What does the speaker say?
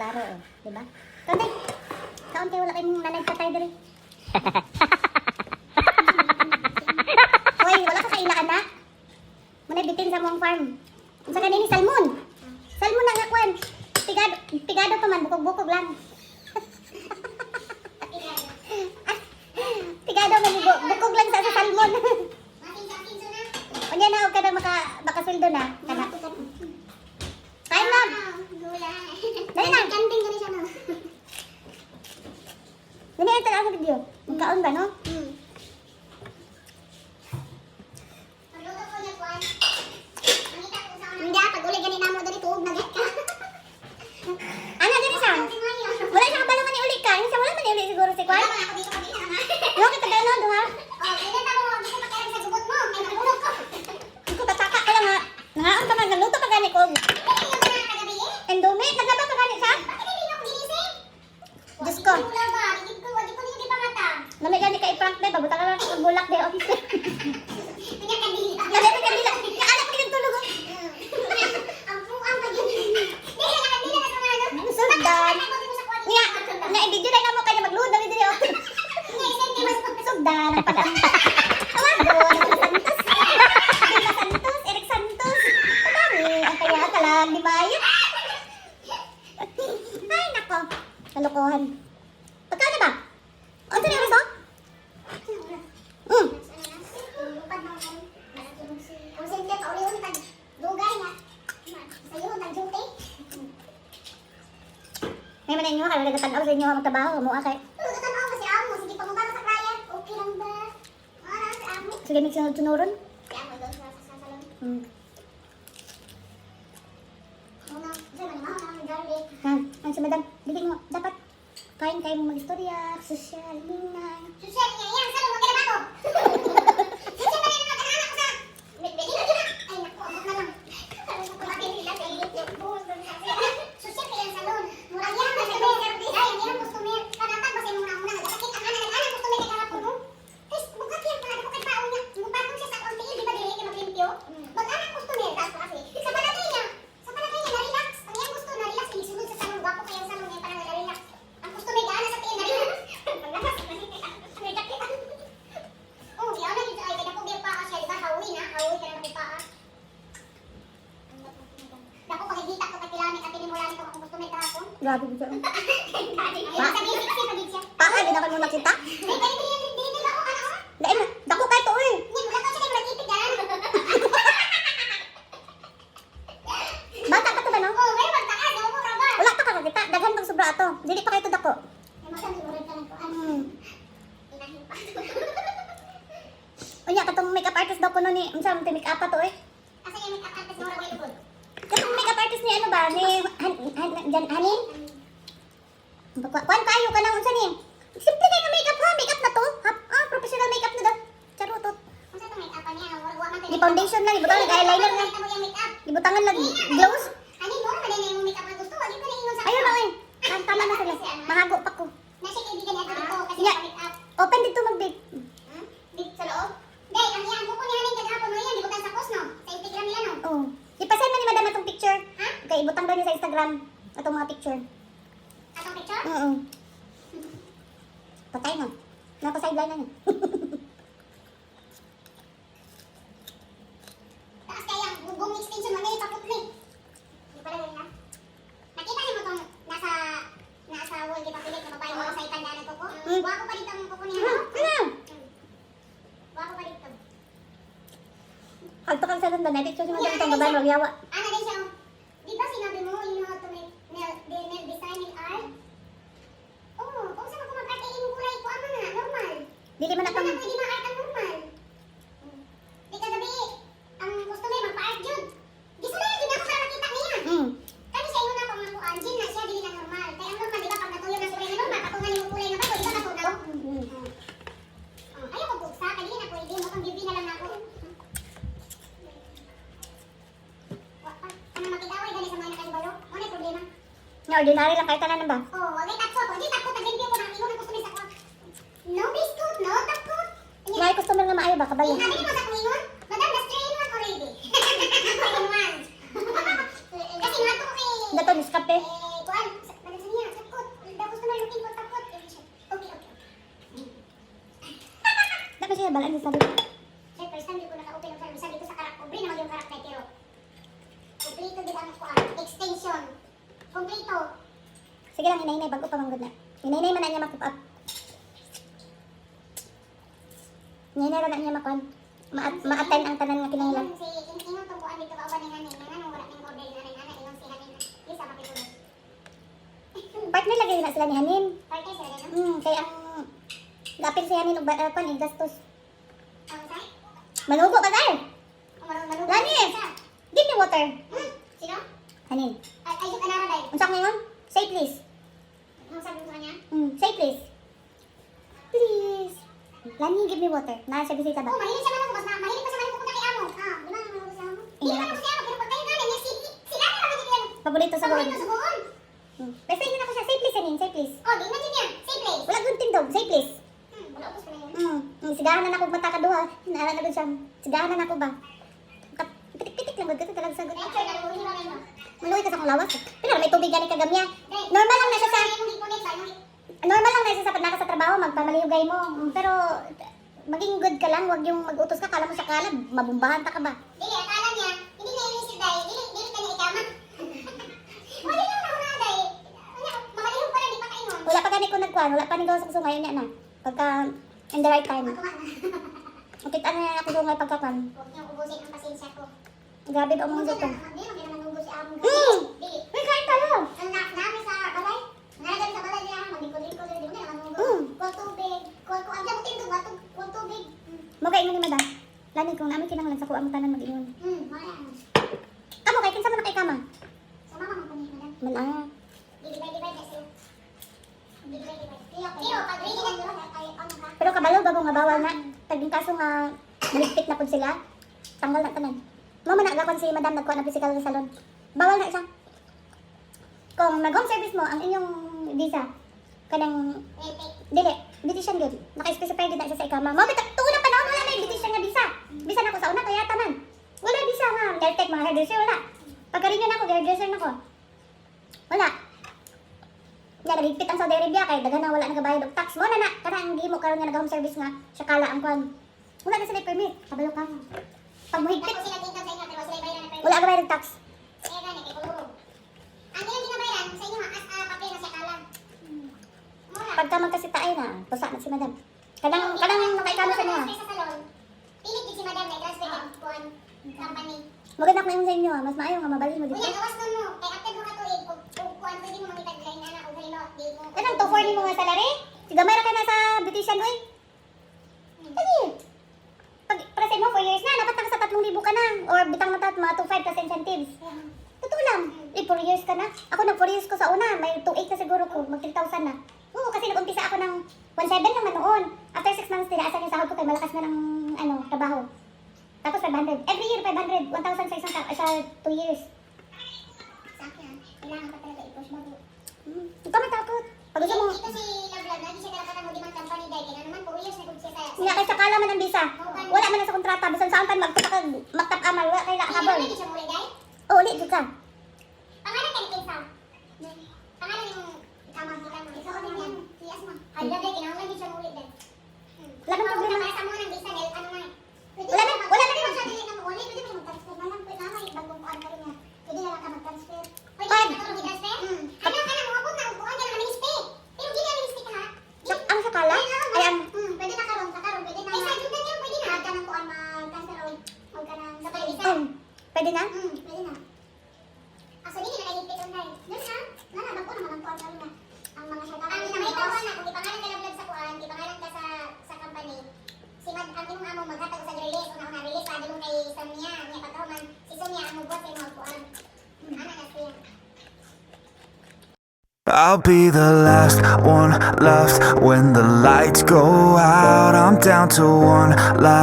Klaro oh, di ba? Kaunti. Kaunti wala kayong nanay patay diri. Hoy, wala ka kaila anak. Munay bitin sa mong farm. Unsa kanini salmon? Salmon na nga kwan. Pigado, pigado pa man bukog-bukog lang. Pigado man bukog lang sa salmon. Unya na og kada maka makasweldo na kana. Kain na. Dali na. Kanding gani siya no. Dali na tanaw sa video. Magkaon ba no? Pagluto ko niya kwan. Mangita ko sa una. Hindi pag uli gani namo dali tuog na gid ka. Ana dili sa. Wala siya kabalo man uli ka. Yung sa wala man uli siguro si Kwan. Wala man ako dito kabila nga. No kita gano duha. Oh, kailan ta mo dito pakialam sa gubot mo. Kay matulog ko. Ko tataka ka lang ha. Nangaon ka man nagluto pa gani ko. Dili yung na kagabi eh. Endome naglaba pa gani sa. Bakit hindi niyo ako ginising? Diyos ko. Wala ba? Di ko, di ko ninyo gipamata. Lami gani ka i-prank day babuta ka lang og bulak day office. Kanya kandila. Lami ka kandila. Kaala pa kitang tulog. Oh. Ang puang pa yun. Dili na kandila na sa mga ano. Sundan. Niya. Nga, nga i-video na mo kanya magluod na diri oh. Sugdan ang pag Tawagon ang Santos. Dila Santos, Eric Santos. Padami ang kaya kalang di ba? Ay nako. Kalokohan. Pagkano ba? Unsa ni oras oh? May man inyo kay wala tan-aw sa inyo ang trabaho mo kay. Sige mig sunod-sunuron. Ha, ang si madam, dili mo dapat kain kayo mo magistorya, social, ninay. Social niya yan, sa lumang ba ko? Social ba rin ang anak ko sa... Ay, naku, abot na lang. Social kaya ang salon. Murag yan ang customer. Ay, ang iyang customer. Kanatag ba sa imong nauna? Nagkakit ang anak, ang customer kay kahapon mo. Tapos, bukak yan, pala ko kay paon niya. Mupatong siya sa akong tiil, di ba dili kay maglimpyo? Mag-anak customer, tapos kasi. Sa palagay niya, na-relax. Ang iyang gusto, na-relax. Inisunod sa salon, gwapo kayang salon niya, parang na-relax. Ang customer gaana sa tiil, na-relax. Paglakas, nagkakit. Oh, siya na dito ay kaya ko paa siya, di ba? Hawi na, hawi ka na paa. Dako pakikita ko kay Pilani at tinimulani ko akong customer kahapon. Grabe gud siya. Ay, sa basic siya pagid siya. Paa gid ako mo nakita. Ay, kay dili dili dili ako ano? Dai na, dako kay to oy. Ni mula ko siya kay murag ipit daan. Bata pa to ba no? Oh, may magtaas, dako mo raba. Wala pa ka kakita, daghan pang sobra ato. Dili pa kay to dako. Ay, masan murag ka ng kuan. Inahin pa. Unya katong makeup artist daw kuno ni unsa man makeup pa to eh. Asa yung makeup artist mo ra lugod? Katong makeup artist ni ano ba ni Han, Han, Jan Hanin? Kuan kayo ka nang unsa ni? Simple kay nga makeup ha, makeup na to. Ha, ah, professional makeup na daw. Charotot. Unsa tong makeup niya? Murag wa man Di foundation lang, ibutang nag eyeliner lang. Mo yung makeup. Ibutangan lang glows. Ani mo man na yung makeup na gusto, wag ko na ingon sa. Ayun na oy. Ah, tama na sila. Mahago pa ko. Na siya kaibigan niya dito kasi Yeah. makeup. Open dito mag-bake. Dito sa loob? Day, ang iyang kuko niya rin kagahapon mo yan, gibutan sa post no? Sa Instagram nila no? Oh. Ipasend man ni madam atong picture. Ha? Kay ibutang daw niya sa Instagram atong mga picture. Atong picture? Oo. Patay na. Napa-sideline na niya. Taas kaya ang bubong extension mo niya ipaputli. Di pala ganyan ha? Nakita niyo mo tong nasa nasa wall di papilit na babae mo sa itanda ng kuko? Buwa ko pa dito ang kuko niya no? Ano? Buwa ko pa dito. Hagto kang sa lundan. Picture si madam itong babae magyawa. Ana din siya. Oh. Di ba sinabi mo you know how to make nail, the nail design nail art? Oo, kung saan ako mag-art eh, imong kulay ko ama na, normal. Dili man Di na ba pang na pwede ma-art ang normal? Di kagabi, ang customer magpa-art jud. Gisulay jud ako para makita niya. Kani siya ingon ako nga kuan, gin na siya dili na normal. Kay ang normal di ba pag natuyo na kulay na normal, patungan nimo kulay na bago, di ba natunaw? Oh, ayaw ko buksa, kay dili na pwede mo kang bibi na lang nako. Wa pa. Ano makig-away gani sa mga nakahibalo? Mo na problema. Nga ordinary lang kayo tanan ba? Oh, wagay takot. Wagay takot ang review ko nang ingon ang customer sa ko. No biscuit, no takot. May customer nga maayo ba kabalo? Eh, sabi mo sa akong ingon, Madam, that's 3 in 1 already. 3 in 1. Kasi nga ko kay Dato ni kape. eh, kuan, sa siya balaan sa salon. Sir, first time di ko naka-open ang salon. Bisa dito sa karak. Pobre naman yung karak na pero kompleto din ang kuan. Extension. Kompleto. Sige lang, hinay-hinay, bago pa manggod na. Hinay-hinay man na niya makup up. Hinay-hinay ra na niya makuan. Ma-attend ang tanan nga kinahanglan. Ingon si ingon tong kuan dito kauban ni Hanin. Nga nganong wala ning order nga nang ana ingon si Hanin. Lisa makitulog. Partner lagi na sila ni Hanin. Partner sila din, no? Kay ang gapil si Hanin og kuan eh, gastos. Ang sa? Manugo ka sir. Ang marunong manugo. Lani! Sa? Give me water. Sino? Hanin. Ay, ay, yung anara dai. Unsa akong ingon? Say please. Ang sabi mo sa kanya? Say please. Please. Lani, give me water. Naa siya bisita ba? Oh, mahilig siya manugo. Mas mahilig pa siya manugo kung kay amo. Ah, di ba manugo siya amo? Di ba manugo siya amo? Pero pag kayo galing, niya, si, sila na naman yun. Paborito sa buon. Paborito sa buon. Basta ingon ako siya, say please, Hanin, say please. Oh, di na yun niya. Say please. Wala gud tindog, say please. Wala ubos pa na yun. Sigahan na nako mata kaduha. Naara na gud siya. Sigahan na nako ba. Pitik-pitik lang gud kasi talaga sagot. Ay, sure, naluhin mo na yun. Maluoy ka sa akong lawas. Pero may tubig gani kagamya. Dai. Normal lang na siya sa Ay, imong gipunit ba? Imong normal lang na siya sa pag naka sa trabaho, magpamalihugay mo. Pero maging good ka lang, wag yung mag-utos ka, kala mo siya kala, mabumbahan ta ka ba? Dili, akala niya, hindi niya inisip dahil, dili, dili ka niya ikama. Wala niya na una dahil. Ano, makalihog pa lang, di pa kaingon. Wala pa gani ko nagkuan, wala pa ni gawas sa sungay niya na. Pagka in the right time. Ako nga. Makita na ako sungay pagka kuan. Huwag niyong ubusin ang pasensya ko. Grabe ba ang mga Unsa gutom. na, di man manugo si amo. Mm. Dili. Uy, kain tayo. Ang nak namin sa balay. Nanagan sa balay niya, maglingkod-lingkod, di mo na manugo. Kuwag tubig, kuwag kuwag mo tindog, kuwag kuwag tubig. Mo kay ingon ni madam. Lani kung namin kinahanglan sa kuha mo tanan mag-ingon. Mao na. Kamo kay kinsa man kay kama? Sa mama man ko ni madam. Man ah. Di-divide-divide na sila. Di-divide-divide. Pero pag ready na ay ano ka? Pero kabalo ba mo nga bawal na? Taging kaso nga maligpit na pud sila. Tanggal na tanan. Mo man nagakon si madam nagkuha na physical sa salon. Bawal na siya. Kung nag-home service mo ang inyong visa kanang Retake. dili beautician gyud. Naka-specify gyud na siya sa ikama. Mo bitaw tuon ang panahon wala na yung beautician nga visa. Visa na ko sa una kaya taman. Wala visa nga nail tech, mga hairdresser wala. Pagka-renew na ako, hairdresser na ko. Wala. Nga nagigpit ang Saudi Arabia kay daghan na wala nagabayad og tax mo na na kana ang gihimo karon nga nag-home service nga sakala ang kuan. Wala na sila permit. Kabalo ka. Pag muhigpit, Tapos sila income sa inyo pero sila bayaran na permit. wala gabayad og tax. Kaya gani kay kulurog. Ang ilang ginabayaran sa inyo ha, as a papel na siya kala. Mura. Pagka magkasitaay na, pusa na si madam. Kanang kanang nakaikamo sa niya. Transfer sa salon. Pilit gid si madam na i-transfer kay kuan company. Maganda ko sa inyo, ah. Mas maayo nga mabalhin mo dito. Unya gawas nun mo kay after mo ka tuig og og kuan pwede mo mangitag lain ana og halimbawa di mo. Kanang 2.4 ni mo nga salary? Si gamay ra kay nasa beautician oy. Dali. Pag para sa imo 4 years na, dapat naka sa 3,000 ka na or bitang na tat mga 2.5 plus incentives. Totoo lang. Eh, 4 years ka na. Ako nag 4 years ko sa una, may 2.8 na siguro ko, mag 3,000 na. Oo, kasi nag-umpisa ako ng 1.7 naman noon. After 6 months, tinaasan yung sahod ko kay malakas na ng ano, trabaho. Tapos 500. Every year, 500. 1,000 sa 2 years. Sa akin, ah, kailangan pa talaga i-push bago. Huwag ka matakot. Pag gusto mo, Ito si Love Love, lagi siya talaga mo demand company dahil kaya naman 4 years na gud siya sa nga kay sakala man ang visa. Wala man na sa kontrata. Bisan saan pa magtapakag, magtap-amal. Wala kay habol. Hindi siya muli dahil. Oo, uli, jud ka. Pangalan ka ni Kinsa. Pangalan yung kama kita mo. Ikaw din yan. Si Asma. Ay, love dahil kinahanglan din siya muli dahil. Wala nang problema. Para sa mo ng visa dahil ano na eh. Pwede Wala na pwede rin. siya dili na mo uli. Pwede mo mag-transfer na lang. Pwede na may bagong kuan ka rin niya. Pwede na lang ka mag-transfer. Pwede Pwede. na ka mag-transfer? Ano ka na mo abot na ang kuan ka na ministry. Pero gina ministry ka ha. Ang sakala? Ay, ang Pwede na karon sa karon pwede na. Ay sa judan yun pwede na. Ka ng kuan mag-transfer o og ka ng sa visa. Oh, pwede na? Pwede na. Ah, so dili na kahigpit online. Dun na. Na na bago naman ang kuan karon na. Ang mga siya. Ang may tawag na kung ipangalan ka ng vlog sa kuan, ipangalan ka sa company. Si mad ang imong amo maghatag sa release, una una release pa mo kay Sonia, niya pagkahuman si Sonia ang mobuhat sa imong kuan. Ana na siya. I'll be the last one left when the lights go out. I'm down to one last.